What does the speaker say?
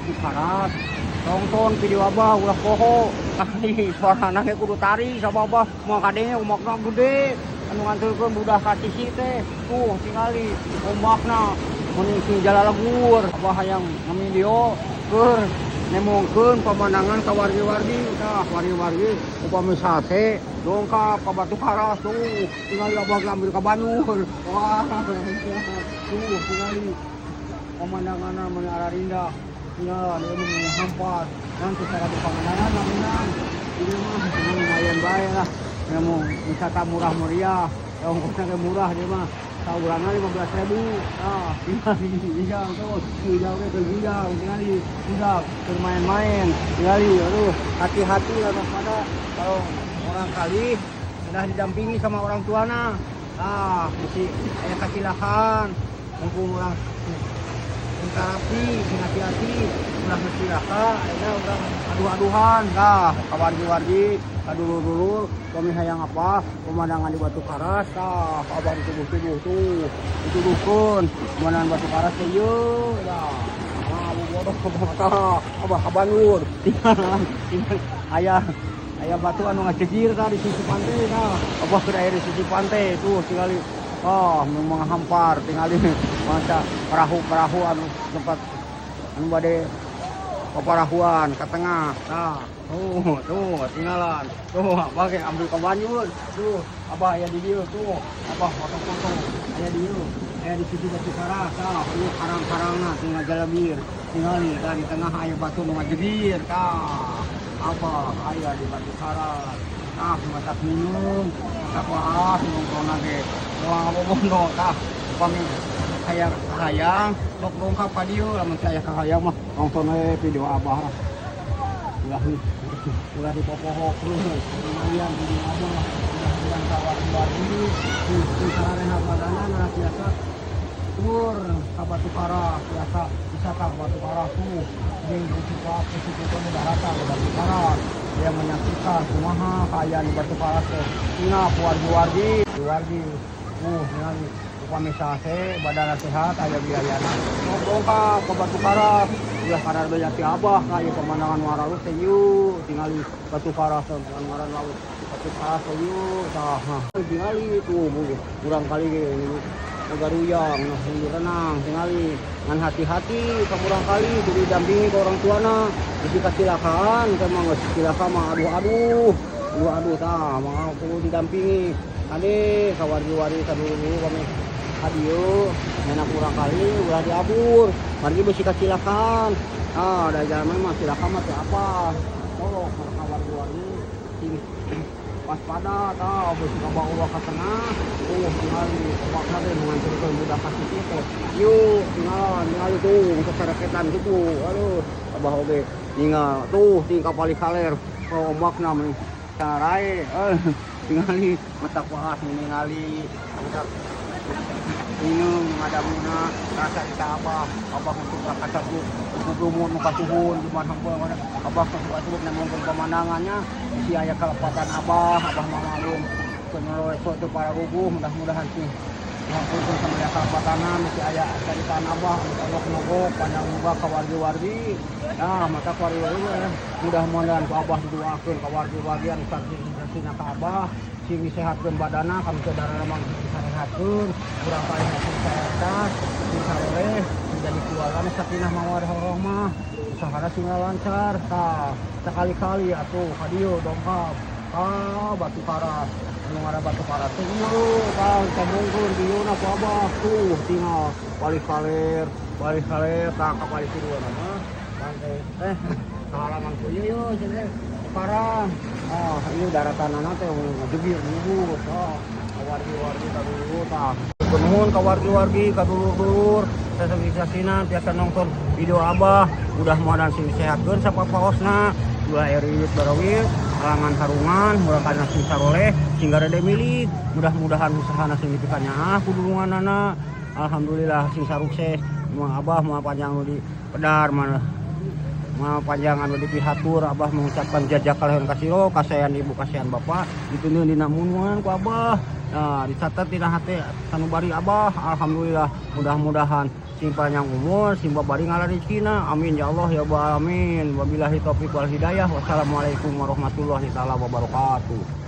Batu Karas. Tonton video Abah ulah poho. Ih, suarana ge kudu tari sama Abah. Moal kadenge ombakna gede. Anu nganterkeun budak ka sisi teh. Tuh tingali ombakna mun sing jalalagur. Abah hayang ngavideo keur nemongkeun pemandangan ka wargi-wargi. Tah wargi-wargi upami sase dongkap ka Batu Karas tuh tingali Abah ambil ka Bandung. Wah, tuh tingali pemandanganna mun ararindah. Tinggal dia mun hampar. Nanti cara pemandangan menang. Ini mah lumayan bae lah. Ya mau wisata murah meriah. Ya ongkosnya ge murah dia mah. Saurangan 15.000. Nah, tingali hijau tuh, hijau ge keur hijau tingali. Udah bermain-main, tingali aduh, hati-hati lah pada kalau orang kali sudah didampingi sama orang tuana. Nah, mesti aya kacilakan. Mumpung urang terapi, sing hati-hati, ulah ngecilaka, ayeuna urang aduh-aduhan, tah ka wargi-wargi, ka dulur-dulur, kami hayang apa, pemandangan di Batu Karas, tah abah dituduh-tuduh tuh, dituduhkeun, pemandangan Batu Karas teh ieu, tah. Ah, bodoh tah, abah ka Bandung, tinggal tinggal aya aya batu anu ngajegir tah di sisi pantai tah. Abah keur aya di sisi pantai tuh tingali. Oh, memang hampar tingali masa perahu-perahu anu tempat anu bade paparahuan ke tengah. Nah, tuh, tuh tinggalan. Tuh, abah ge ambil ke banjur. Tuh, abah aya di dieu tuh. Abah foto-foto aya di dieu. Aya di situ Batu Karas, tah, ieu karang-karangna tinggal jalabir. Tingali dari tengah aya batu nu ngajegir, tah. Abah aya di Batu Karas. Ah, matak minum, matak waas nonton ge. Wah, bobono tah. Upami hayang kahayang, sok dongkap ka dieu lamun teu aya kahayang mah nonton we video abah lah. Ulah ulah dipopohokeun, lumayan video abah. Ulah ka wargi-wargi, sing sarehat badana biasa tur ka Batu Karas, biasa wisata ke Batu Karas tuh. Jeung suka suka daratan ke Batu Karas. Dia menyaksikan kumaha kaayaan di Batu Karas teh. Ingat wargi-wargi, wargi. Ningali upami sase badana sehat aya biayana. Sok dongkap ka Batu Karas. Ulah kadar ti abah ka ieu pemandangan nu aralus teh ieu tingali Batu Karas teh ngaran laut. Batu Karas teh ieu tah. Tingali tuh urang kali ge ngagaruyang nah nuju renang tingali ngan hati-hati ka urang kali kudu didampingi ku orang tuana bisi kacilakaan teh mah geus cilaka mah aduh-aduh aduh-aduh tah mah kudu didampingi kade ka wargi-wargi ka dulur-dulur kami ka dieu enak urang kali ulah diabur margi bisi kacilakaan ah da jalan mah cilaka mah teu apa tolong ka wargi-wargi sing waspada tah bisi kabawa ka tengah tuh tingali ombakna teh menghancurkeun budak ka sisi teh yuk tinggal tingali tuh kesereketan gitu aduh abah oge ningal tuh ting kapali kaler ombakna mah carae tingali mata paas ningali mata minum ngadamuna rasa kita abah abah untuk kasabuk lumut nu kasuhun di mana hampa abah untuk kasubuk nemongkeun pemandangannya si aya kalepatan abah abah mah malum keur esok teu pararuguh mudah-mudahan sih ngampurkeun sama aya kalepatana mesti aya caritaan abah anu mogok pandang muga ka wargi-wargi nah mata wargi-wargi mudah-mudahan ku abah didoakeun ka wargi-wargi anu saksi-saksina ka abah sing disehatkeun badana kami saudara mah disehatkeun urang paling sing sehat sing saroleh menjadi keluarga sakinah mawaddah warahmah usahana sing lancar tah sekali-kali atuh ka dieu dongkap ka Batu Karas anu ngaran Batu Karas teh ieu tah sambungkeun dieuna ku abah tuh tinggal balik kaler tah ka balik kedua mah pantai teh kahalangan ku ieu ieu cenah parang ah ieu daratanana teh ngajegir luhur tah ka wargi-wargi ka dulur tah nuhun ka wargi-wargi ka dulur-dulur sasina biasa nonton video abah mudah-mudahan sing disehatkeun sapapaosna ulah erit barawir halangan harungan murang kana sing saroleh sing garede milik mudah-mudahan usahana sing dipikanyaah ku dulunganana alhamdulillah sing sarukses mah abah mah panjang nu di pedar mah mah panjang anu dipihatur abah mengucapkan jajak kalian kasiro kasayan ibu kasayan bapak dituntun dina munuan ku abah nah dicatat dina hate sanubari abah alhamdulillah mudah-mudahan Sing panjang umur, sing babari ngala rezekina. Amin ya Allah ya rabbal alamin. Wabillahi taufik wal hidayah. Wassalamualaikum warahmatullahi taala wabarakatuh.